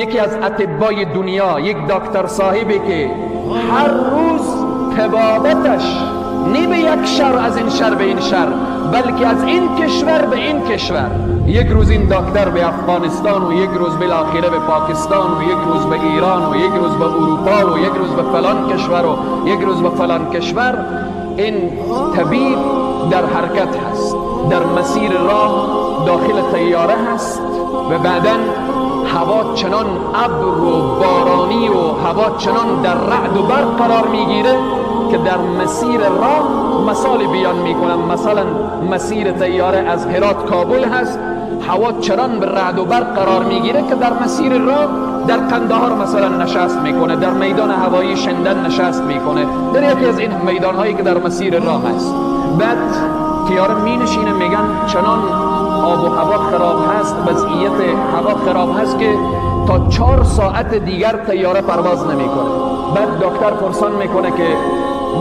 یکی از اطبای دنیا، یک دکتر صاحبی که هر روز طبابتش نه به یک شهر از این شهر به این شهر، بلکه از این کشور به این کشور. یک روز این دکتر به افغانستان و یک روز بالاخره به پاکستان و یک روز به ایران و یک روز به اروپا و یک روز به فلان کشور و یک روز به فلان کشور. این طبیب در حرکت هست، در مسیر راه داخل طیاره هست و بعدا هوا چنان ابر و بارانی و هوا چنان در رعد و برق قرار میگیره که در مسیر راه مثال بیان میکنم. مثلا مسیر طیاره از هرات کابل هست، هوا چنان به رعد و برق قرار میگیره که در مسیر راه در قندهار مثلا نشست میکنه، در میدان هوایی شندن نشست میکنه، در یکی از این میدان هایی که در مسیر راه هست. بعد طیاره مینشینه، میگن چنان آب و هوا خراب هست، وضعیت هوا خراب هست که تا 4 ساعت دیگر طیاره پرواز نمیکنه. بعد دکتر پرسان میکنه که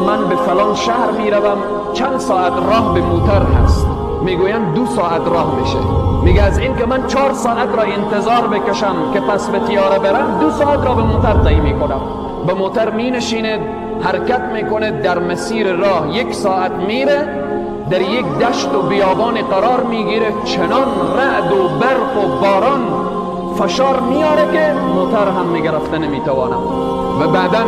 من به فلان شهر میروم، چند ساعت راه به موتر هست؟ میگوین 2 ساعت راه میشه. میگه از این که من 4 ساعت را انتظار بکشم که پس به طیاره برم، 2 ساعت را به موتر طی میکنم. به موتر مینشینه، حرکت میکنه، در مسیر راه 1 ساعت میره، در یک دشت و بیابان قرار میگیره، چنان رعد و برق و باران فشار میاره که موتر هم میگه رفته نمیتوانم. و بعدا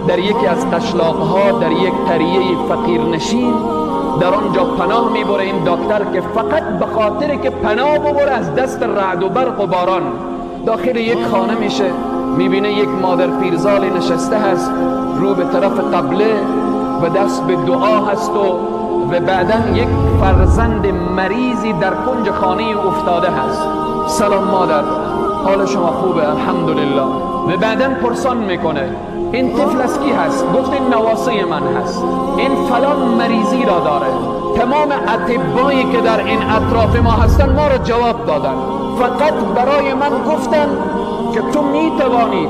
در یکی از قشلاقها، در یک قریه فقیر نشین، در آنجا پناه میبره این دکتر که فقط به خاطر که پناه ببره از دست رعد و برق و باران. داخل یک خانه میشه، میبینه یک مادر پیرزال نشسته هست، رو به طرف قبله و دست به دعا هست و بعدا یک فرزند مریضی در کنج خانه افتاده هست. سلام مادر، حال شما خوبه؟ الحمدلله. و بعدا پرسان میکنه این طفل از کی هست؟ گفت این نواسه من هست، این فلان مریضی را داره. تمام اطبایی که در این اطراف ما هستن ما را جواب دادن، فقط برای من گفتن که تو میتوانید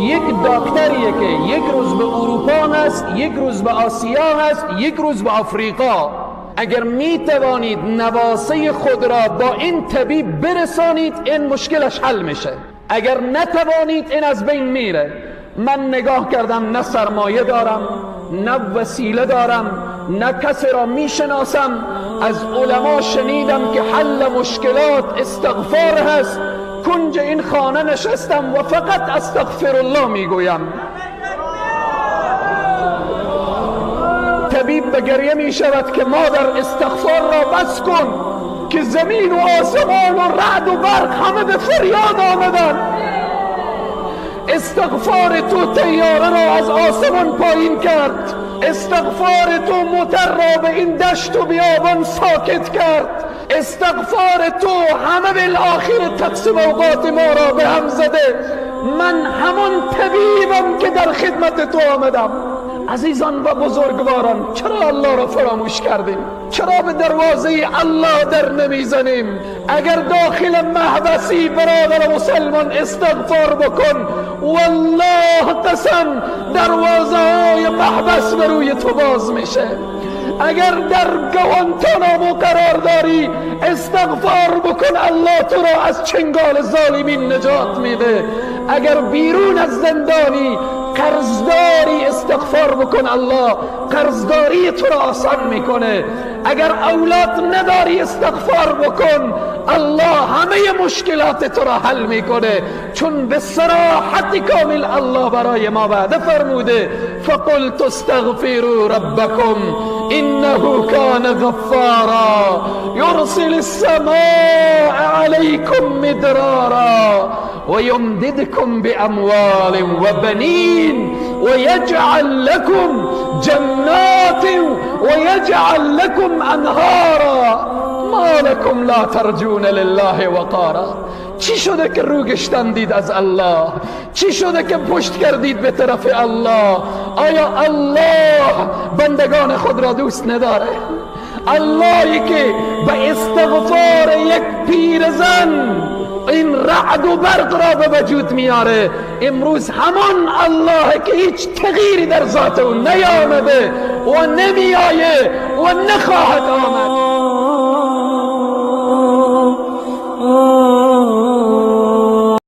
یک دکتریه که یک روز به اروپا هست، یک روز به آسیا هست، یک روز به آفریقا، اگر میتوانید نواسه خود را با این طبیب برسانید این مشکلش حل میشه، اگر نتوانید این از بین میره. من نگاه کردم، نه سرمایه دارم، نه وسیله دارم، نه کسی را میشناسم. از علما شنیدم که حل مشکلات استغفار هست. کنج این خانه نشستم و فقط استغفر الله میگویم. طبیب به گریه میشود که مادر استغفار را بس کن که زمین و آسمان و رعد و برق همه به فریاد آمدن. استغفار تو طیاره را از آسمان پایین کرد، استغفار تو موتر را به این دشت و بیابان ساکت کرد، استغفار تو همه بالآخر تقسیم اوقات ما را به هم زده. من همان طبیبم که در خدمت تو آمدم. عزیزان و بزرگواران، چرا الله را فراموش کردیم؟ چرا به دروازه الله در نمیزنیم؟ اگر داخل محبسی برادر مسلمان استغفار بکن، والله قسم دروازه های محبس به روی تو باز میشه. اگر در گوانتانامو قرار داری استغفار بکن، الله تو را از چنگال ظالمین نجات میده. اگر بیرون از زندانی قرضداری استغفار بکن، الله قرضداری تو را آسان میکنه. اگر اولاد نداری استغفار بکن، الله همه مشکلات تو را حل میکنه. چون به صراحت کامل الله برای ما وعده فرموده فقلت استغفروا ربکم انه کان غفارا یرسل السماء علیکم مدرارا ويمددكم بأموال وبنين ويجعل لكم جنات ويجعل لكم أنهارا ما لكم لا ترجون لله وقارا. چی شده که رو گشتندید از الله؟ چی شده که پشت کردید به طرف الله؟ آیا الله بندگان خود را دوست نداره؟ اللهی که به استغفار یک پیرزن این رعد و برق را به وجود میاره، امروز همان الله که هیچ تغییری در ذات او نیامده و نمیآیه و نخواهد آمد.